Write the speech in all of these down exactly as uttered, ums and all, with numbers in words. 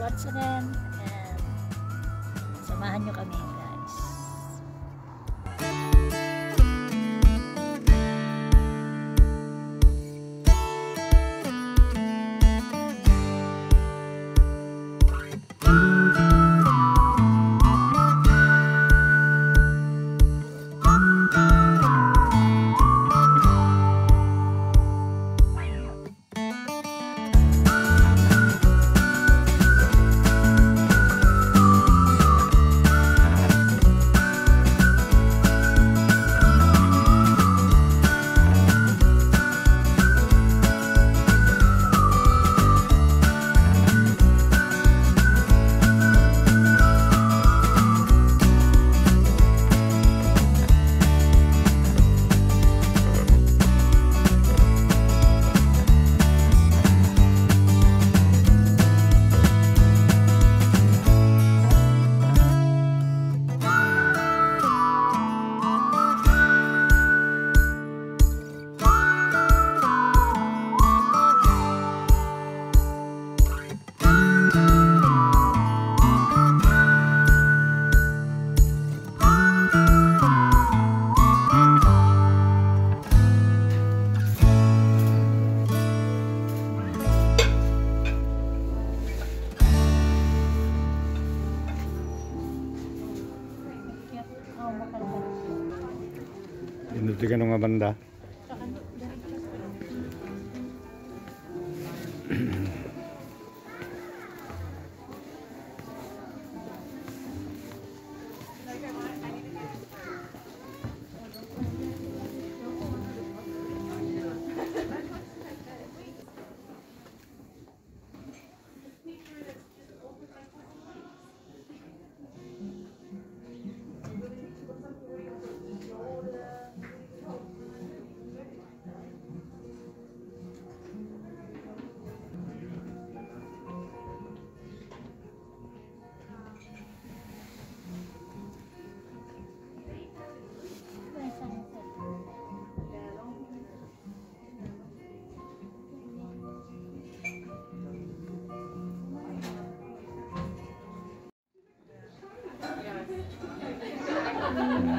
Once again, and samahan nyo kami, guys. Inuti ka nga banda.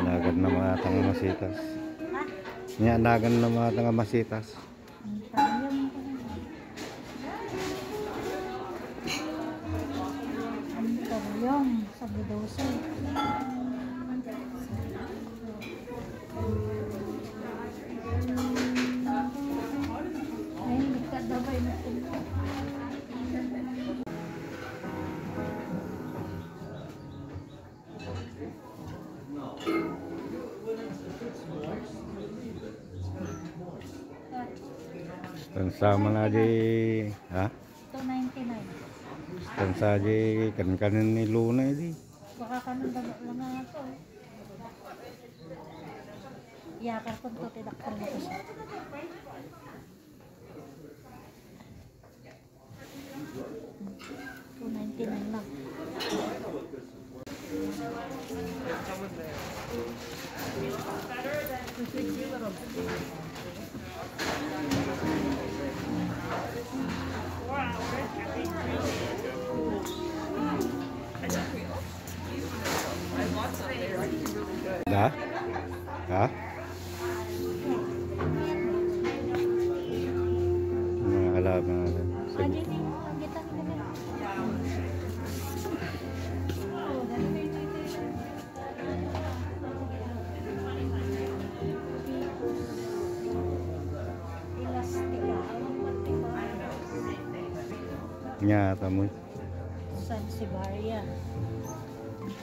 Nagan na mga tanga masitas. Ha? Nya, nagan na mga tanga masitas. Ang tayo. Ang tayo. Sabi daw siya. Ay, hindi ka daw ba yung Tan sama na di, ha? Two ninety-nine. Tan sa di kankanin ni Luna di. Baka kanang damo lang nga to. Iyakar ko to, ti dakkel na to siya. Two ninety-nine lang. Da? Ha? Mga kalaban natin. Sige. Nya, tamoy. Sansevieria.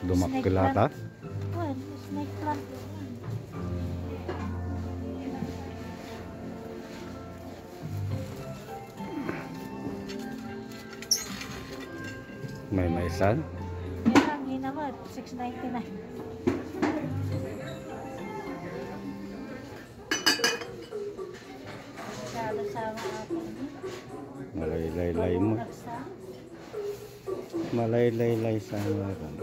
Dumakkel ata. Kuan, snake plant. May maisan? Yan ang hinamot, six ninety-nine. Masyado sa mga ako. Malaylaylay mo. Nagsa? Malaylaylay sa ngaran.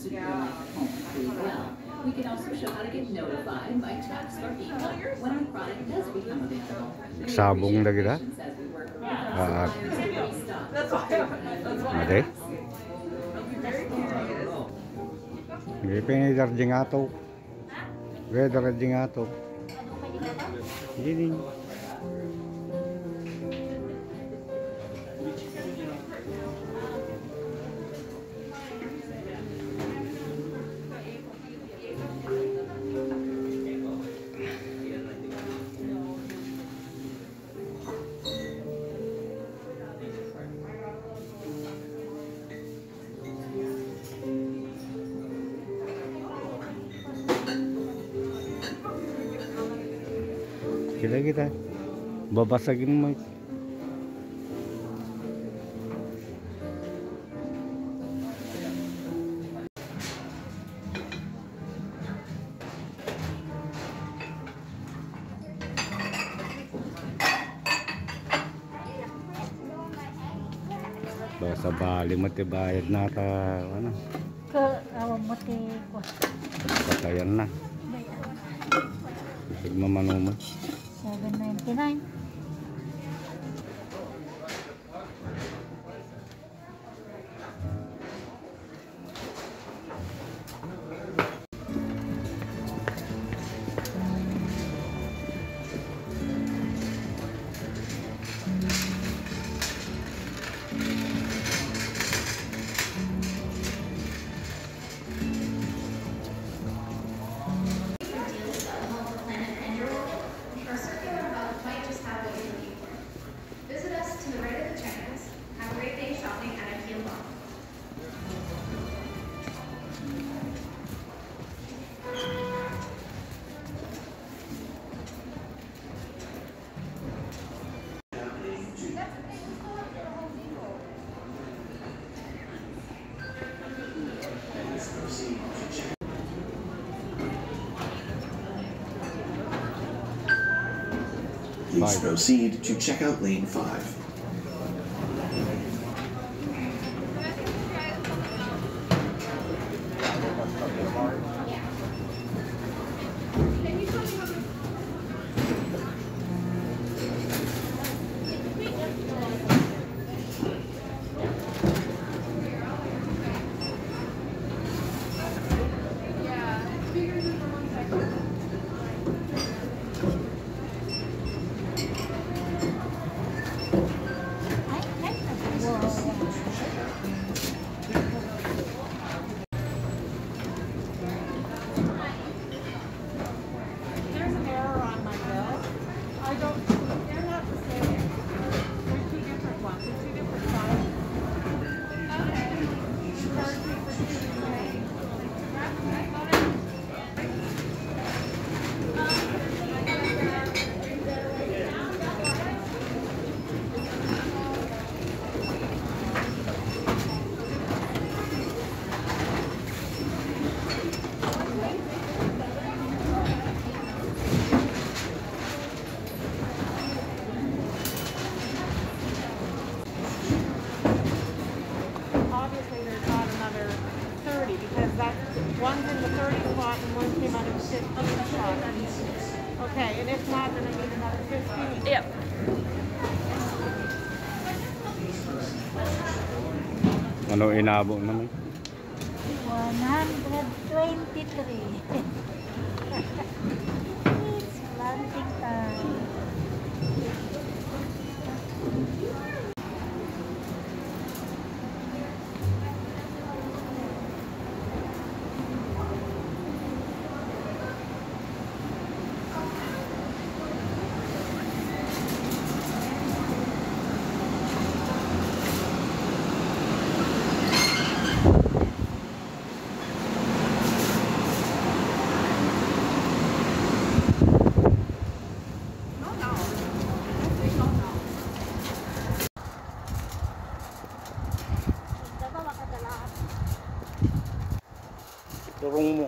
We can also show how to get notified by text or email when our product does become available. Sabong da kita. Ah. Mate. Ngipin ni Darjing ato. Weather di nga to. Gini. Kita, kita. Babasagin mo. Basta bali mo ti bayad na ta, ano? Ka, awan mo ti, kwa. Patayan na. Isig mamano mo. Seven ninety-nine. Visit us to the right of the checkout. Have a great day shopping at IKEA Mall. Please proceed to checkout lane five. There's an error on my bill. I don't, they're not the same. They're two different ones. They're two different files. Obviously, there's not another thirty because that one's in the thirty spot and one came out of the fifteen spot. Okay, and if not, then I need another fifteen. Yep. Ano inabo naman? One hundred twenty-three. It's planting time. Turong mo.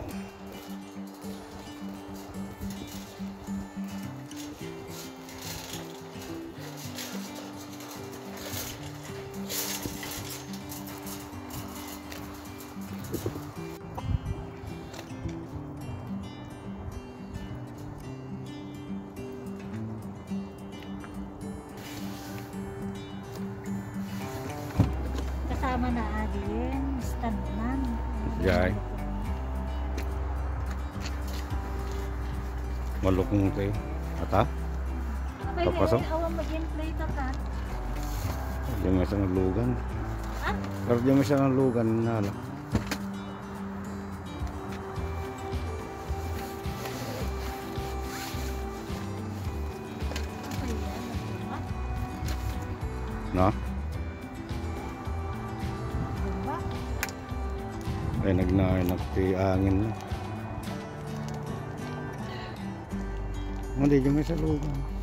Manaadin, stand man. Jay. Malukong kayo. Ata? Abay, Papasok? Awan mag-gameplay ta ka. Yung may isang lugan. Ha? Pero yung may isang lugan na lang. Abay, yan. No? Diba? Ay, nagna, nagtiangin na. Hindi, yung may sa lugan.